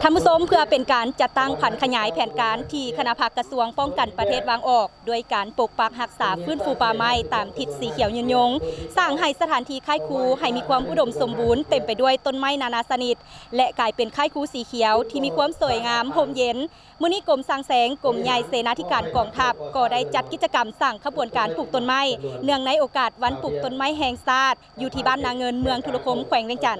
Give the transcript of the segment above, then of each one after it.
ທ່ານຜູ້ຊົມ, ເພື່ອເປັນການຈັດຕັ້ງຜັນຂະຫຍາຍແຜນການທີ່ຄະນະພັກກະຊວງປ້ອງກັນປະເທດວາງອອກ ດ້ວຍການປົກປັກຮັກສາຟື້ນຟູປ່າໄມ້ຕາມທິດສີຂຽວຍືນຍົງ, ສ້າງໃຫ້ສະຖານທີ່ຄ້າຍຄູໃຫ້ມີຄວາມອຸດົມສົມບູນ ເຕັມໄປດ້ວຍຕົ້ນໄມ້ນານາຊະນິດ ແລະ ກາຍເປັນຄ້າຍຄູສີຂຽວທີ່ມີຄວາມສວຍງາມ, ຮົ່ມເຢັນ. ມື້ນີ້ກົມສ້າງແສງ ກົມໃຫຍ່ເສນາທິການກອງທັບ ກໍໄດ້ຈັດກິດຈະກຳສ້າງຂະບວນການປູກຕົ້ນໄມ້ ເນື່ອງໃນໂອກາດວັນປູກຕົ້ນໄມ້ແຫ່ງຊາດ ຢູ່ທີ່ບ້ານນາເງິນ ເມືອງທຸລະຄົມ ແຂວງວຽງຈັນ.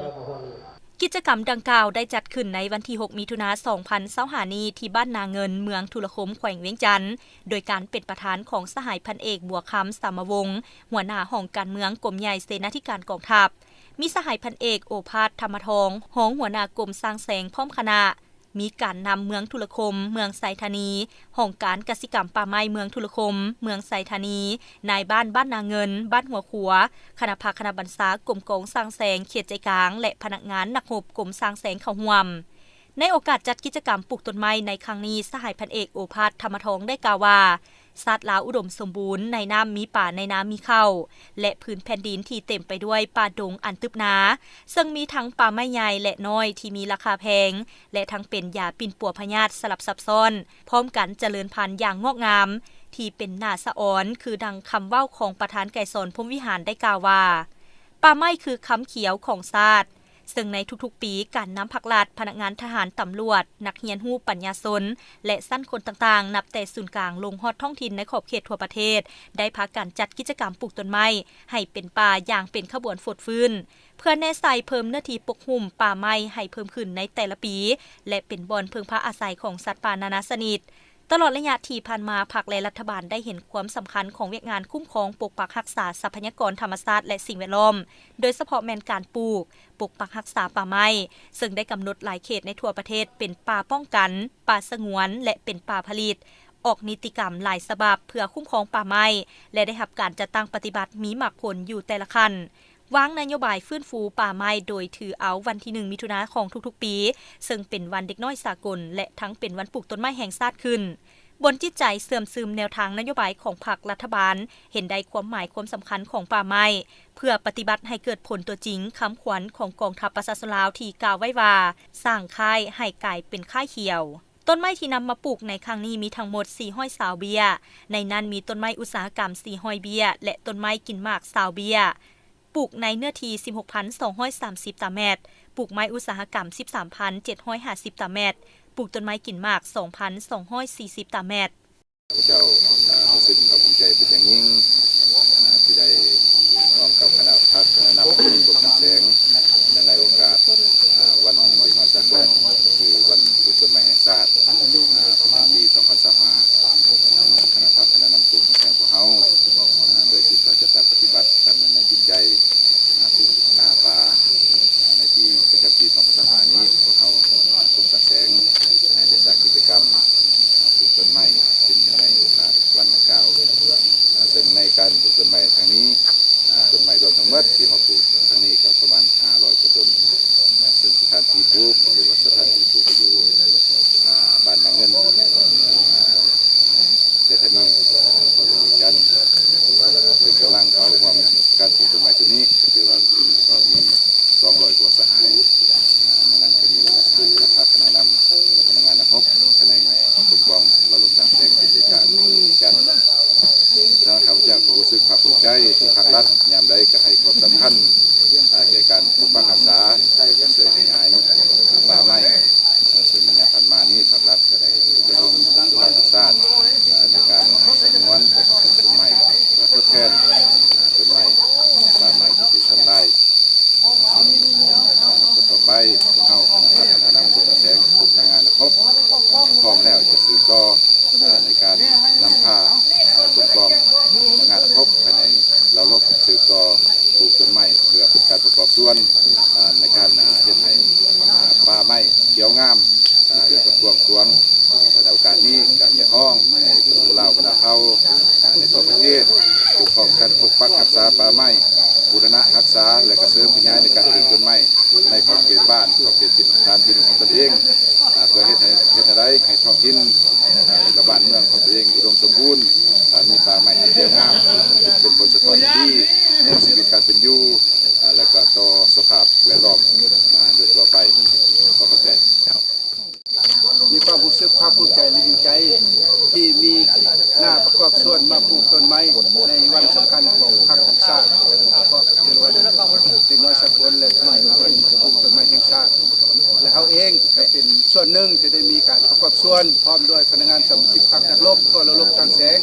ກິດຈະກຳດັ່ງກ່າວໄດ້ຈັດຂຶ້ນໃນວັນທີຫົກ ມິຖຸນາ ສອງພັນຊາວຫ້ານີ້ ທີ່ບ້ານນາເງິນ ເມືອງທຸລະຄົມ ແຂວງວຽງຈັນ ໂດຍການເປັນປະທານຂອງສະຫາຍພັນເອກ ບົວຄຳ ສາມະວົງ ຫົວໜ້າຫ້ອງການເມືອງ ກົມໃຫຍ່ເສນາທິການກອງທັບ, ມີສະຫາຍພັນເອກ ໂອພາດ ທຳມະທອງ ຮອງຫົວໜ້າກົມສ້າງແສງ ພ້ອມຄະນະ, ມີການນຳເມືອງທຸລະຄົມ, ເມືອງໄຊທານີ, ຫ້ອງການກະສິກຳປ່າໄມ້ເມືອງທຸລະຄົມ, ເມືອງໄຊທານີ, ນາຍບ້ານບ້ານນາເງິນ, ບ້ານຫົວຂົວ, ຄະນະພັກຄະນະບັນຊາກົມກອງສ້າງແສງເຂດໃຈກາງ ແລະ ພະນັກງານນັກຮົບກົມສ້າງແສງເຂົ້າຮ່ວມ. ໃນໂອກາດຈັດກິດຈະກຳປູກຕົ້ນໄມ້ໃນຄັ້ງນີ້, ສະຫາຍພັນເອກ ໂອພາດ ທຳມະທອງ ໄດ້ກ່າວວ່າ, ຊາດລາວອຸດົມສົມບູນ, ໃນນ້ຳມີປາ, ໃນນາມີເຂົ້າ ແລະ ພື້ນແຜ່ນດິນທີ່ເຕັມໄປດ້ວຍປ່າດົງອັນຕຶບໜາ, ເຊິ່ງມີທັງປ່າໄມ້ໃຫຍ່ ແລະ ນ້ອຍທີ່ມີລາຄາແພງ ແລະ ທັງເປັນຢາປິ່ນປົວພະຍາດສະຫຼັບຊັບຊ້ອນ, ພ້ອມກັນຈະເລີນພັນຢ່າງງອກງາມ ທີ່ເປັນໜ້າສະອອນ, ຄືດັ່ງຄຳເວົ້າຂອງປະທານໄກສອນ ພົມວິຫານ ໄດ້ກ່າວວ່າ, ປ່າໄມ້ຄືຄຳຂຽວຂອງຊາດ, ເຊິ່ງໃນທຸກໆປີ, ການນຳພັກລັດ, ພະນັກງານທະຫານ, ຕຳຫຼວດ, ນັກຮຽນຮູ້ປັນຍາຊົນ ແລະ ຊັ້ນຄົນຕ່າງໆ ນັບແຕ່ສູນກາງລົງຮອດທ້ອງຖິ່ນໃນຂອບເຂດທົ່ວປະເທດ ໄດ້ພາກັນຈັດກິດຈະກຳປູກຕົ້ນໄມ້ໃຫ້ເປັນປ່າຢ່າງເປັນຂະບວນຟົດຟື້ນ, ເພື່ອແນໃສ່ເພີ່ມເນື້ອທີ່ປົກຫຸ້ມປ່າໄມ້ໃຫ້ເພີ່ມຂຶ້ນໃນແຕ່ລະປີ ແລະ ເປັນບ່ອນເພິ່ງພາອາໄສຂອງສັດປ່ານານາຊະນິດ. ຕະຫຼອດໄລຍະທີ່ຜ່ານມາ, ພັກ ແລະ ລັດຖະບານໄດ້ເຫັນຄວາມສຳຄັນຂອງວຽກງານຄຸ້ມຄອງປົກປັກຮັກສາຊັບພະຍາກອນທຳມະຊາດ ແລະ ສິ່ງແວດລ້ອມ, ໂດຍສະເພາະແມ່ນການປູກ, ປົກປັກຮັກສາປ່າໄມ້, ເຊິ່ງໄດ້ກຳນົດຫຼາຍເຂດໃນທົ່ວປະເທດເປັນປ່າປ້ອງກັນ, ປ່າສະຫງວນ ແລະ ເປັນປ່າຜະລິດ, ອອກນິຕິກຳຫຼາຍສະບັບເພື່ອຄຸ້ມຄອງປ່າໄມ້ ແລະ ໄດ້ຮັບການຈັດຕັ້ງປະຕິບັດມີໝາກຜົນຢູ່ແຕ່ລະຂັ້ນ. ວາງນະໂຍບາຍຟື້ນຟູປ່າໄມ້ໂດຍຖືເອົາວັນທີໜຶ່ງ ມິຖຸນາຂອງທຸກໆປີ, ເຊິ່ງເປັນວັນເດັກນ້ອຍສາກົນ ແລະ ທັງເປັນວັນປູກຕົ້ນໄມ້ແຫ່ງຊາດຂຶ້ນ. ບົນຈິດໃຈເຊື່ອມຊຶມແນວທາງນະໂຍບາຍຂອງພັກລັດຖະບານ, ເຫັນໄດ້ຄວາມໝາຍຄວາມສຳຄັນຂອງປ່າໄມ້ ເພື່ອປະຕິບັດໃຫ້ເກີດຜົນຕົວຈິງ, ຄຳຂວັນຂອງກອງທັບປະຊາຊົນລາວທີ່ກ່າວໄວ້ວ່າ, ສ້າງຄ້າຍໃຫ້ກາຍເປັນຄ້າຍຂຽວ. ຕົ້ນໄມ້ທີ່ນຳມາປູກໃນຄັ້ງນີ້ມີທັງໝົດສີ່ຮ້ອຍຊາວເບ້ຍ, ໃນນັ້ນມີຕົ້ນໄມ້ອຸດສາຫະກຳສີ່ຮ້ອຍເບ້ຍ ແລະ ຕົ້ນໄມ້ກິນໝາກຊາວເບ້ຍ. ປູກໃນເນື້ອທີ່ສິບຫົກພັນສອງຮ້ອຍສາມສິບຕາແມັດ, ປູກໄມ້ອຸດສາຫະກຳສິບສາມພັນເຈັດຮ້ອຍຫ້າສິບຕາແມັດ, ປູກຕົ້ນໄມ້ກິນໝາກສອງພັນສອງຮ້ອຍສີ່ສິບຕາແມັດ. ຂ້າພະເຈົ້າ ອ່າ ຮູ້ສຶກພາກພູມໃຈເປັນຢ່າງຍິ່ງ ອ່າ ທີ່ໄດ້ຮ່ວມກັບຄະນະພັກຄະນະນຳກົມສ້າງແສງ ເນື່ອງໃນໂອກາດ ອ່າ ວັນເດັກນ້ອຍສາກົນ ຄືວັນປູກຕົ້ນໄມ້ແຫ່ງຊາດ ອ່າ ປະຈຳປີສອງພັນຊາວຫ້າ ອ່າ ຄະນະພັກຄະນະນຳກົມສ້າງແສງພວກເຮົາ ອ່າ ໂດຍສືບຕໍ່ຈັດຕັ້ງປະຕິບັດ ດຳເນີນງານຈິດໃຈ ອ່າ ປູກປ່າ ອ່າ ໃນປີ ປະຈຳປີສອງພັນຊາວຫ້ານີ້ ພວກເຮົາ ອ່າ ກົມສ້າງແສງ ອ່າ ໄດ້ສ້າງກິດຈະກຳ ອ່າ ປູກຕົ້ນໄມ້ ຂຶ້ນໃນໂອກາດວັນດັ່ງກ່າວ ອ່າ ເຊິ່ງໃນການປູກຕົ້ນໄມ້ຄັ້ງນີ້ ອ່າ ຕົ້ນໄມ້ລວມທັງໝົດທີ່ເຮົາປູກຄັ້ງນີ້ກໍປະມານຫ້າຮ້ອຍກວ່າຕົ້ນ ອ່າ ເຊິ່ງສະຖານທີ່ປູກ ຫຼືວ່າສະຖານທີ່ປູກກໍຢູ່ ອ່າ ບ້ານນາເງິນ ເມືອງ ອ່າ ເສດຖານີ ຂອງເມືອງວຽງຈັນ ເຊິ່ງກຳລັງເຂົ້າຮ່ວມການປູກຕົ້ນໄມ້ຕົວນີ້ ກໍຖືວ່າກໍມີສອງຮ້ອຍກວ່າສະຫາຍ ໃນນັ້ນກໍມີຄະນະສະຫາຍ ຄະນະພັກ ຄະນະນຳ ແລະ ພະນັກງານນັກຮົບ ພາຍໃນກົມກອງເຫຼົ່າລົບສ້າງແສງເຂດໃຈກາງ ຂອງເມືອງວຽງຈັນ. ສຳລັບຂ້າພະເຈົ້າກໍຮູ້ສຶກພາກພູມໃຈທີ່ພາກລັດຍາມໃດກໍໃຫ້ຄວາມສຳຄັນ ອ່າ ແກ່ການປົກປັກຮັກສາ ແລະ ກະເສີມຂະຫຍາຍປ່າໄມ້ ເຊິ່ງໃນໄລຍະຜ່ານມານີ້ພາກລັດກໍໄດ້ລົງທຶນຫຼາຍທາງຊາດ ໃນການສະຫງວນ ແລະ ກະປູກຕົ້ນໄມ້ ເພື່ອທົດແທນ ອ່າ ຕົ້ນໄມ້ ປ່າໄມ້ທີ່ຖືກທຳລາຍ. ຕໍ່ໄປ ພວກເຮົາຄະນະພັກຄະນະນຳກົມສ້າງແສງ ພວກພະນັກງານນັກຮົບ ພ້ອມແລ້ວຈະສືບຕໍ່ ອ່າ ໃນການນຳພາ ອ່າ ກົມກອງພະນັກງານນັກຮົບພາຍໃນເຫຼົ່າລົບ ສືບຕໍ່ປູກຕົ້ນໄມ້ ເພື່ອເປັນການປະກອບສ່ວນ ອ່າ ໃນການ ອ່າ ເຮັດໃຫ້ ອ່າ ປ່າໄມ້ຂຽວງາມ ອ່າ ແລະ ກະກວ້າງຂວາງ. ໃນໂອກາດນີ້ກະຮຽກຮ້ອງໃຫ້ປະຊາຊົນລາວບັນດາເຜົ່າ ອ່າ ໃນທົ່ວປະເທດ ພວກພ້ອມກັນປົກປັກຮັກສາປ່າໄມ້, ບູລະນະຮັກສາ ແລະ ກະເສີມຂະຫຍາຍໃນການປູກຕົ້ນໄມ້ ໃນຂອບເຂດບ້ານ ຂອບເຂດສະຖານທີ່ຂອງຕົນເອງ ອ່າ ເພື່ອເຮັດໃຫ້ ເຮັດແນວໃດໃຫ້ທ້ອງຖິ່ນ ອ່າ ແລະ ກະບ້ານເມືອງຂອງຕົນເອງອຸດົມສົມບູນ ອ່າ ມີປ່າໄມ້ທີ່ຂຽວງາມ ເປັນຜົນສະທ້ອນທີ່ດີຕໍ່ຊີວິດການເປັນຢູ່ ອ່າ ແລະ ກະຕໍ່ສະພາບແວດລ້ອມ ອ່າ ໂດຍທົ່ວໄປ. ຂໍຂອບໃຈ. ມີຄວາມຮູ້ສຶກພາກພູມໃຈ ແລະ ດີໃຈ ທີ່ມີໜ້າປະກອບສ່ວນມາປູກຕົ້ນໄມ້ໃນວັນສຳຄັນຂອງພັກຂອງຊາດ ໂດຍສະເພາະເປັນວັນເດັກນ້ອຍສາກົນ ແລະ ວັນປູກຕົ້ນໄມ້ແຫ່ງຊາດ ແລະ ເຮົາເອງກໍເປັນສ່ວນໜຶ່ງທີ່ໄດ້ມີການປະກອບສ່ວນ ພ້ອມດ້ວຍພະນັກງານສະມາຊິກພັກນັກລົບທົ່ວລະບົບຕ່າງແສງ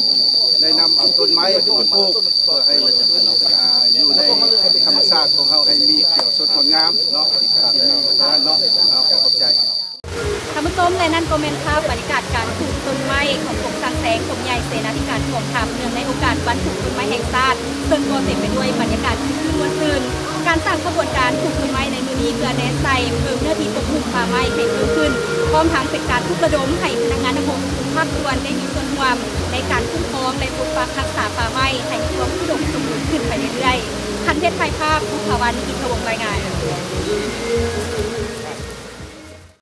ໄດ້ນຳເອົາຕົ້ນໄມ້ມາປູກ ເພື່ອໃຫ້ ອ່າ ຢູ່ໃນທຳມະຊາດຂອງເຮົາໃຫ້ມີຂຽວສົດງົດງາມເນາະ ທີ່ມີເທົ່ານັ້ນເນາະ. ເອົາ ຂອບໃຈ. ທ່ານຜູ້ຊົມ ແລະ ນັ້ນກໍແມ່ນພາບບັນຍາກາດການປູກຕົ້ນໄມ້ຂອງກົມສ້າງແສງ ກົມໃຫຍ່ເສນາທິການກອງທັບ ເນື່ອງໃນໂອກາດວັນປູກຕົ້ນໄມ້ແຫ່ງຊາດ ເຊິ່ງກໍເຕັມໄປດ້ວຍບັນຍາກາດຄຶກຄື້ນມ່ວນຊື່ນ. ການສ້າງຂະບວນການປູກຕົ້ນໄມ້ໃນມື້ນີ້ ເພື່ອແນໃສ່ເພີ່ມເນື້ອທີ່ປົກຄຸມປ່າໄມ້ໃຫ້ເພີ່ມຂຶ້ນ, ພ້ອມທັງເປັນການປຸກລະດົມໃຫ້ພະນັກງານທັງຫົກພາກສ່ວນໄດ້ມີສ່ວນຮ່ວມໃນການຄຸ້ມຄອງ ແລະ ປົກປັກຮັກສາປ່າໄມ້ໃຫ້ມີຄວາມອຸດົມສົມບູນຂຶ້ນໄປເລື້ອຍໆ. ຄັນເພັດ ຖ່າຍພາບ, ບຸບພາວັນ ອິນທະວົງ ລາຍງານ.